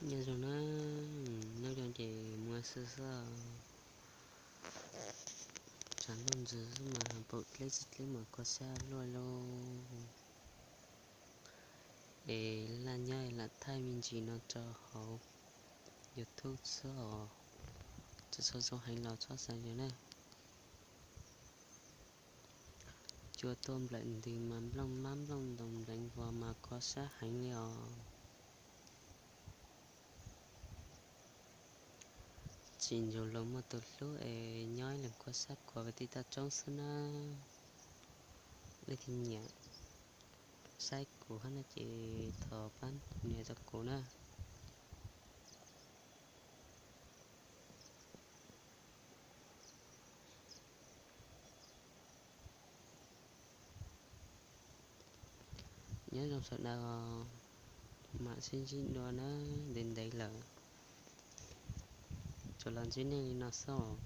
Nyob zoo na, nyob zoo ces muaj xwb xwb. Tshav ntuj ntsws xwb mas npaum dleb tsis dleb mas kho sab luaj lauj. Es laj nyob lam thaij me ntsis no rau hauv YouTube xwb os. Txawm txhob zoo heev los txhob xav yus na. Cua tuaj nplawm ntws mas nplooj mab nplooj ntoos npleev vos mas kho sab heev li os. Tsis ntsug los muaj tus hlub es nyob ib leeg kho sab khuav vas tib toj roob xwb na. Leej twg nyiam saib kuv hab no ces thov pab nias rau kuv na. Nyob zoo sawv daws, mam sib ntsib dua na, ntev ntev lawm, tsuas los ntsib nej li no xwb os.